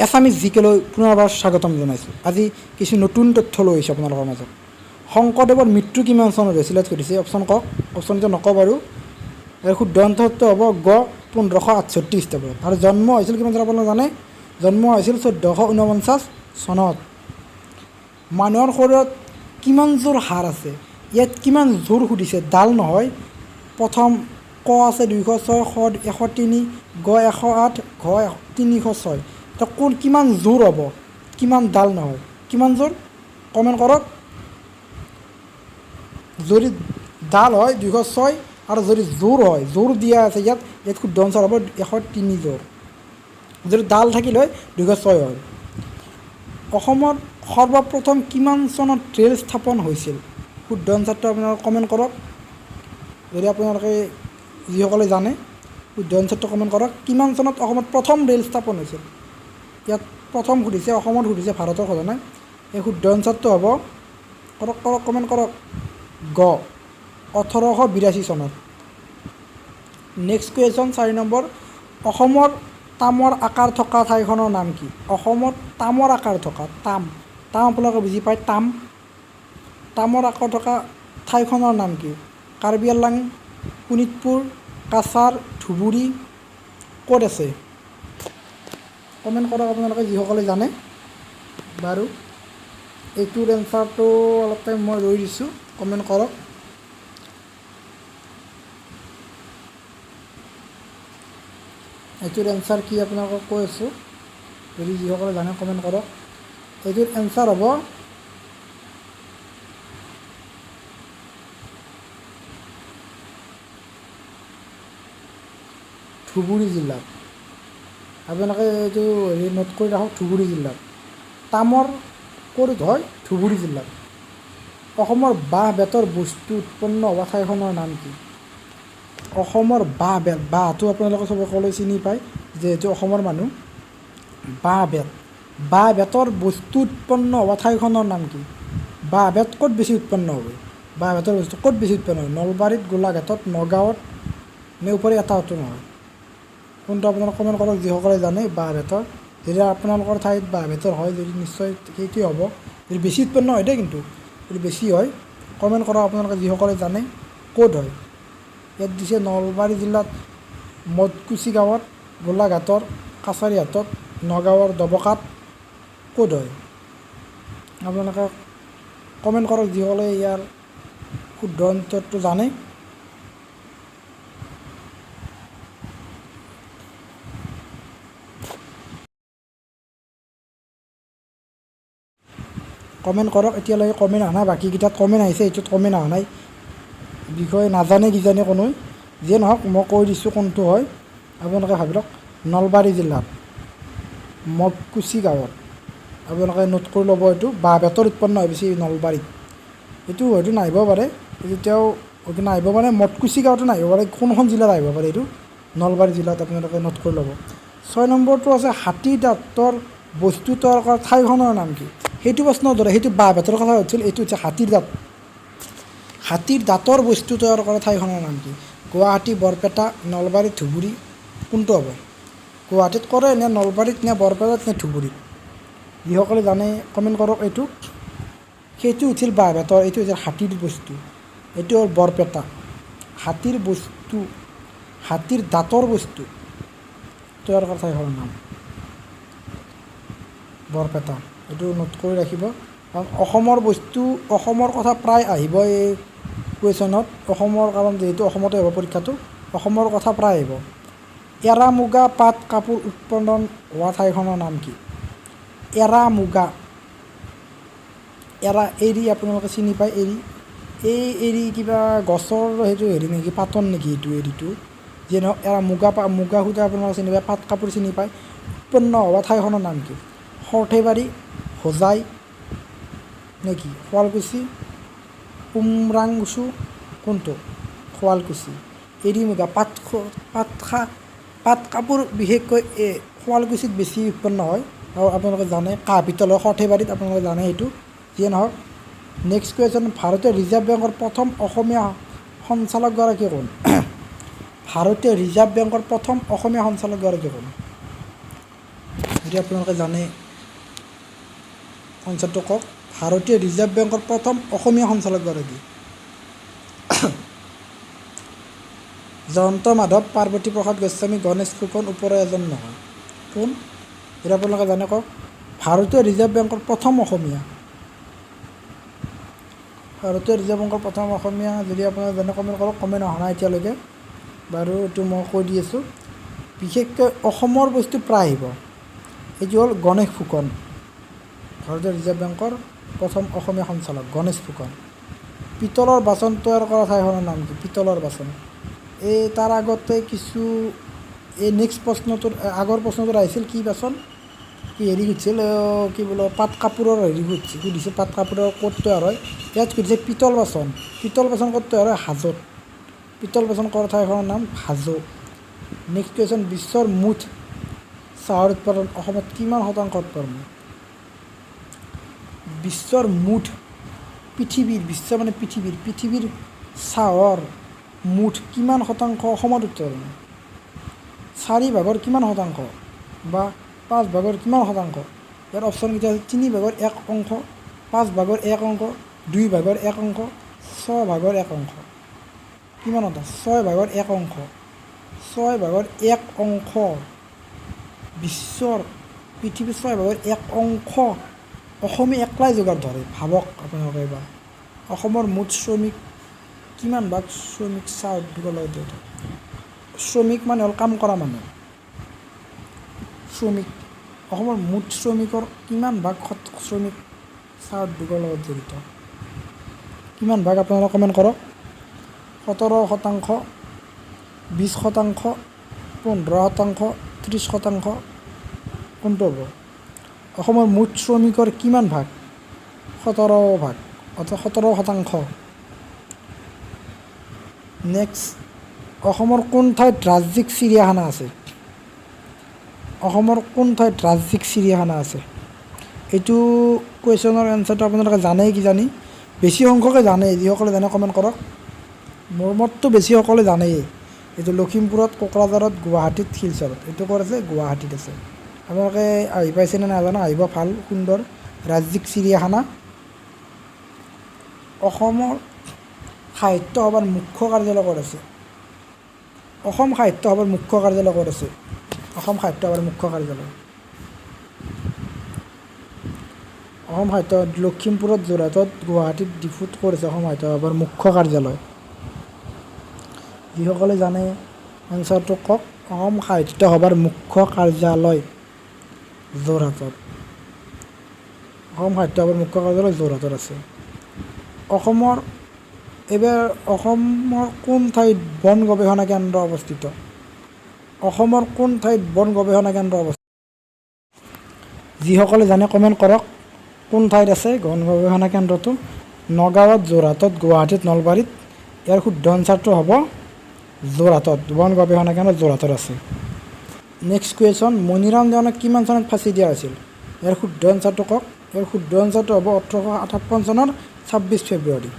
এছামিছ G কেলৈ পুনৰবাৰ স্বাগতম জনাইছোঁ। আজি কিছু নতুন তথ্য লৈ আহিছোঁ আপোনালোকৰ মাজত। শংকৰদেৱৰ মৃত্যু কিমান চনত হৈছিল ইয়াত সুধিছে। অপশ্যন কওক, অপশ্যন এতিয়া নকওঁ বাৰু। ইয়াৰ শুদ্ধ এনচাৰটো হ'ব গ, 1568 খ্ৰীষ্টাব্দত। আৰু জন্ম হৈছিল কিমান চনত আপোনালোকে জানে? জন্ম হৈছিল 1449 চনত। মানুহৰ শৰীৰত কিমান জোৰ হাড় আছে? ইয়াত কিমান জোৰ সুধিছে, ডাল নহয়। প্ৰথম ক আছে 206, খ 103, গ 108, ঘ 306। তো কোন কিমান জোৰ হ'ব, কিমান ডাল নহয়, কিমান জোৰ? কমেণ্ট কৰক। যদি ডাল হয় 206, আৰু যদি জোৰ হয়, জোৰ দিয়া আছে ইয়াত, ইয়াত শুদ্ধ এনচাৰ হ'ব 103 জোৰ। যদি ডাল থাকিল হয় 206 হয়। অসমত সৰ্বপ্ৰথম কিমান চনত ৰেল স্থাপন হৈছিল? শুদ্ধ এনচাৰটো আপোনালোকে কমেণ্ট কৰক। যদি আপোনালোকে যিসকলে জানে শুদ্ধ এনচাৰটো কমেণ্ট কৰক। কিমান চনত অসমত প্ৰথম ৰেল স্থাপন হৈছিল? ইয়াত প্ৰথম সুধিছে, অসমত সুধিছে, ভাৰতৰ সোধা নাই। এই শুদ্ধ এনচাৰটো হ'ব, কৰক কৰক কমেণ্ট কৰক, গ, 1882 চনত। নেক্সট কুৱেশ্যন 4 নম্বৰ, অসমৰ তামৰ আকাৰ থকা ঠাইখনৰ নাম কি? অসমত তামৰ আকাৰ থকা, তাম, তাম আপোনালোকে বুজি পায়, তাম, তামৰ আকাৰ থকা ঠাইখনৰ নাম কি? কাৰ্বি আংলং, শোণিতপুৰ, কাছাৰ, ধুবুৰী, ক'ত আছে? কমেণ্ট কৰক আপোনালোকে যিসকলে জানে। বাৰু এইটোৰ এনচাৰটো অলপ টাইম মই ৰৈ দিছোঁ, কমেণ্ট কৰক। এইটোৰ এনচাৰ কি আপোনালোকক কৈ আছোঁ, যদি যিসকলে জানে কমেণ্ট কৰক। এইটোৰ এনচাৰ হ'ব ধুবুৰী জিলাত। আপোনালোকে এইটো হেৰি নোট কৰি ৰাখক, ধুবুৰী জিলাত। তামৰ ক'ত হয়? ধুবুৰী জিলাত। অসমৰ বাঁহ বেতৰ বস্তু উৎপন্ন হোৱা ঠাইখনৰ নাম কি? অসমৰ বাঁহ বেত, বাঁহটো আপোনালোকে চবে সকলোৱে চিনি পায় যিহেতু অসমৰ মানুহ। বাঁহ বেত, বাঁহ বেতৰ বস্তু উৎপন্ন হোৱা ঠাইখনৰ নাম কি? বাঁহ বেত ক'ত বেছি উৎপন্ন হ'ব? বাঁহ বেতৰ বস্তু ক'ত বেছি উৎপন্ন হয়? নলবাৰীত, গোলাঘাটত, নগাঁৱত নে ওপৰে এটাতো নহয়? কোনটো আপোনালোকে কমেণ্ট কৰক যিসকলে জানে বাঁহ বেতৰ। যদি আপোনালোকৰ ঠাইত বাঁহ বেতৰ হয় যদি নিশ্চয় সেইটোৱে হ'ব। যদি বেছি উৎপন্ন হয় দেই, কিন্তু যদি বেছি হয় কমেণ্ট কৰক আপোনালোকে যিসকলে জানে ক'ত হয়। ইয়াত দিছে নলবাৰী জিলাত মদকুচি গাঁৱত, গোলাঘাটৰ কাছাৰীহাটত, নগাঁৱৰ ডবকাত, ক'ত হয়? আপোনালোকে কমেণ্ট কৰক যিসকলে ইয়াৰ শুদ্ধ উত্তৰটো জানে। কমেণ্ট কৰক। এতিয়ালৈকে কমেণ্ট অহা নাই, বাকীকেইটাত কমেণ্ট আহিছে, এইটোত কমেণ্ট অহা নাই। বিষয়ে নাজানে কিজানি কোনোৱে। যিয়ে নহওক মই কৈ দিছোঁ কোনটো হয়, আপোনালোকে ভাবি লওক। নলবাৰী জিলাত মদকুচি গাঁৱত, আপোনালোকে নোট কৰি ল'ব এইটো। বাঁহ বেতৰ উৎপন্ন হয় বেছি নলবাৰীত। এইটো হয়তো নাহিব পাৰে, তেতিয়াও হয়তো নাহিব পাৰে, মদকুচি গাঁৱতো নাহিব পাৰে, কোনখন জিলাত আহিব পাৰে এইটো? নলবাৰী জিলাত, আপোনালোকে নোট কৰি ল'ব। 6 নম্বৰটো আছে হাতী দাঁতৰ বস্তু তৈয়াৰ কৰা ঠাইখনৰ নাম কি? সেইটো প্ৰশ্নৰ দৰে, সেইটো বাঁহ বেতৰ কথা হৈছিল, এইটো হৈছে হাতীৰ দাঁত। হাতীৰ দাঁতৰ বস্তু তৈয়াৰ কৰা ঠাইখনৰ নাম কি? গুৱাহাটী, বৰপেটা, নলবাৰী, ধুবুৰী, কোনটো হ'ব? গুৱাহাটীত কৰে নে নলবাৰীত নে বৰপেটাত নে ধুবুৰীত? যিসকলে জানে কমেণ্ট কৰক এইটো। সেইটো উঠিল বাঁহ বেতৰ, এইটো হৈছে হাতীৰ বস্তু, এইটো হ'ল বৰপেটা। হাতীৰ বস্তু, হাতীৰ দাঁতৰ বস্তু তৈয়াৰ কৰা ঠাইখনৰ নাম বৰপেটা। এইটো নোট কৰি ৰাখিব, কাৰণ অসমৰ বস্তু, অসমৰ কথা প্ৰায় আহিব এই কুৱেশ্যনত। অসমৰ, কাৰণ যিহেতু অসমতে হ'ব পৰীক্ষাটো, অসমৰ কথা প্ৰায় আহিব। এৰা মুগা পাট কাপোৰ উৎপাদন হোৱা ঠাইখনৰ নাম কি? এৰা মুগা, এৰা এৰী আপোনালোকে চিনি পায়, এৰী, এই এৰী কিবা গছৰ সেইটো হেৰি নেকি, পাতন নেকি এইটো এৰীটো? যিয়ে নহওক, এৰা মুগা মুগা সূতা আপোনালোকে চিনি পায়, পাট কাপোৰ চিনি পায়। উৎপন্ন হোৱা ঠাইখনৰ নাম কি? সৰ্থেবাৰী, হোজাই নেকি, শুৱালকুছি, উমৰাংচু, কোনটো? শুৱালকুছি। এৰী মুগা পাট পাট কাপোৰ বিশেষকৈ এই শুৱালকুছিত বেছি উৎপন্ন হয়, আৰু আপোনালোকে জানে কাঁহ পিতলৰ সৰ্থেবাৰীত, আপোনালোকে জানে সেইটো। যিয়ে নহওক, নেক্সট কুৱেশ্যন, ভাৰতীয় ৰিজাৰ্ভ বেংকৰ প্ৰথম অসমীয়া সঞ্চালকগৰাকী কোন? ভাৰতীয় ৰিজাৰ্ভ বেংকৰ প্ৰথম অসমীয়া সঞ্চালকগৰাকী কোন? যদি আপোনালোকে জানে, আনচাৰটো কওক। ভাৰতীয় ৰিজাৰ্ভ বেংকৰ প্ৰথম অসমীয়া সঞ্চালকগৰাকী? জয়ন্ত মাধৱ, পাৰ্বতী প্ৰসাদ গোস্বামী, গণেশ ফুকন, ওপৰৰ এজন নহয়। কোন? যদি আপোনালোকে জানে, কওক। ভাৰতীয় ৰিজাৰ্ভ বেংকৰ প্ৰথম অসমীয়া, ভাৰতীয় ৰিজাৰ্ভ বেংকৰ প্ৰথম অসমীয়া, যদি আপোনালোকে জানে, কমেণ্ট কৰক। কমেণ্ট অহা নাই এতিয়ালৈকে। বাৰু, এইটো মই কৈ দি আছোঁ। বিশেষকৈ অসমৰ বস্তু প্ৰায় আহিব। এইটো হ'ল গণেশ ফুকন। ভাৰতীয় ৰিজাৰ্ভ বেংকৰ প্ৰথম অসমীয়া সঞ্চালক গণেশ ফুকন। পিতলৰ বাচন তৈয়াৰ কৰা ঠাইখনৰ নাম কি? পিতলৰ বাচন। এই তাৰ আগতে কিছু, এই নেক্সট প্ৰশ্নটোৰ আগৰ প্ৰশ্নটোত আহিছিল কি বাচন, কি হেৰি সুধিছিল, কি বোলো, পাট কাপোৰৰ হেৰি সুধিছিল, পাট কাপোৰৰ ক'ত তৈয়াৰ হয়। ইয়াত সুধিছে পিতল বাচন। পিতল বাচন ক'ত তৈয়াৰ হয়? হাজোত। পিতল বাচন কৰা ঠাইখনৰ নাম হাজো। নেক্সট কুৱেশ্যন, বিশ্বৰ মুঠ চাহৰ উৎপাদন অসমত কিমান শতাংশ উৎপাদন হয়? বিশ্বৰ মুঠ, পৃথিৱীৰ, বিশ্ব মানে পৃথিৱীৰ, পৃথিৱীৰ চাহৰ মুঠ কিমান শতাংশ অসমত উৎপাদন হয়? চাৰি ভাগৰ কিমান শতাংশ বা পাঁচ ভাগৰ কিমান শতাংশ? ইয়াৰ অপশ্যনকেইটা আছে 1/3 অংশ, 1/5 অংশ, 1/2 অংশ, 1/6 অংশ। কিমান শতাংশ? 1/6 অংশ। 1/6 অংশ। বিশ্বৰ, পৃথিৱীৰ 1/6 অংশ অসমে একলাই যোগাৰ ধৰে। ভাবক আপোনালোকে এবাৰ। অসমৰ মুঠ শ্ৰমিক কিমান ভাগ শ্ৰমিক চাহ উদ্যোগৰ লগত জড়িত? শ্ৰমিক মানে হ'ল কাম কৰা মানুহ, শ্ৰমিক। অসমৰ মুঠ শ্ৰমিকৰ কিমান ভাগ শ্ৰমিক চাহ উদ্যোগৰ লগত জড়িত? কিমান ভাগ? আপোনালোকে কমেণ্ট কৰক। 17%, 20%, 15%, 30%, কোনটো হ'ব? অসমৰ মুঠ শ্ৰমিকৰ কিমান ভাগ? 17 ভাগ, অৰ্থাৎ 17%। নেক্সট, অসমৰ কোন ঠাইত ৰাজ্যিক চিৰিয়াখানা আছে? অসমৰ কোন ঠাইত ৰাজ্যিক চিৰিয়াখানা আছে? এইটো কুৱেশ্যনৰ এনচাৰটো আপোনালোকে জানেই কিজানি, বেছি সংখ্যকে জানে। যিসকলে জানে, কমেণ্ট কৰক। মোৰ মততো বেছি সকলে জানেই। এইটো লখিমপুৰত, কোকৰাঝাৰত, গুৱাহাটীত, শিলচৰত। এইটো ক'ত আছে? গুৱাহাটীত আছে। আপোনালোকে আহি পাইছেনে নাজানো, আহিব, ভাল সুন্দৰ ৰাজ্যিক চিৰিয়াখানা। অসমৰ সাহিত্য সভাৰ মুখ্য কাৰ্যালয় ক'ত আছে? অসম সাহিত্য সভাৰ মুখ্য কাৰ্যালয় ক'ত আছে? অসম সাহিত্য সভাৰ মুখ্য কাৰ্যালয়, অসম সাহিত্য, লখিমপুৰত, যোৰহাটত, গুৱাহাটীত, ডিফুত। ক'ত আছে অসম সাহিত্য সভাৰ মুখ্য কাৰ্যালয়? যিসকলে জানে, এনচাৰটো কওক। অসম সাহিত্য সভাৰ মুখ্য কাৰ্যালয় যোৰহাটত। অসম সাহিত্য সভাৰ মুখ্য কাৰ্যালয় যোৰহাটত আছে। অসমৰ, এইবাৰ অসমৰ কোন ঠাইত বন গৱেষণা কেন্দ্ৰ অৱস্থিত? অসমৰ কোন ঠাইত বন গৱেষণা কেন্দ্ৰ অৱস্থিত? যিসকলে জানে, কমেণ্ট কৰক। কোন ঠাইত আছে বন গৱেষণা কেন্দ্ৰটো? নগাঁৱত, যোৰহাটত, গুৱাহাটীত, নলবাৰীত। ইয়াৰ শুদ্ধ এনচাৰটো হ'ব যোৰহাটত। বন গৱেষণা কেন্দ্ৰ যোৰহাটত আছে। নেক্সট কুৱেশ্যন, মণিৰাম দেৱানক কিমান চনত ফাঁচি দিয়া হৈছিল? ইয়াৰ শুদ্ধ এনচাৰটো কওক। ইয়াৰ শুদ্ধ এনচাৰটো হ'ব 1858 চনৰ 26 ফেব্ৰুৱাৰী।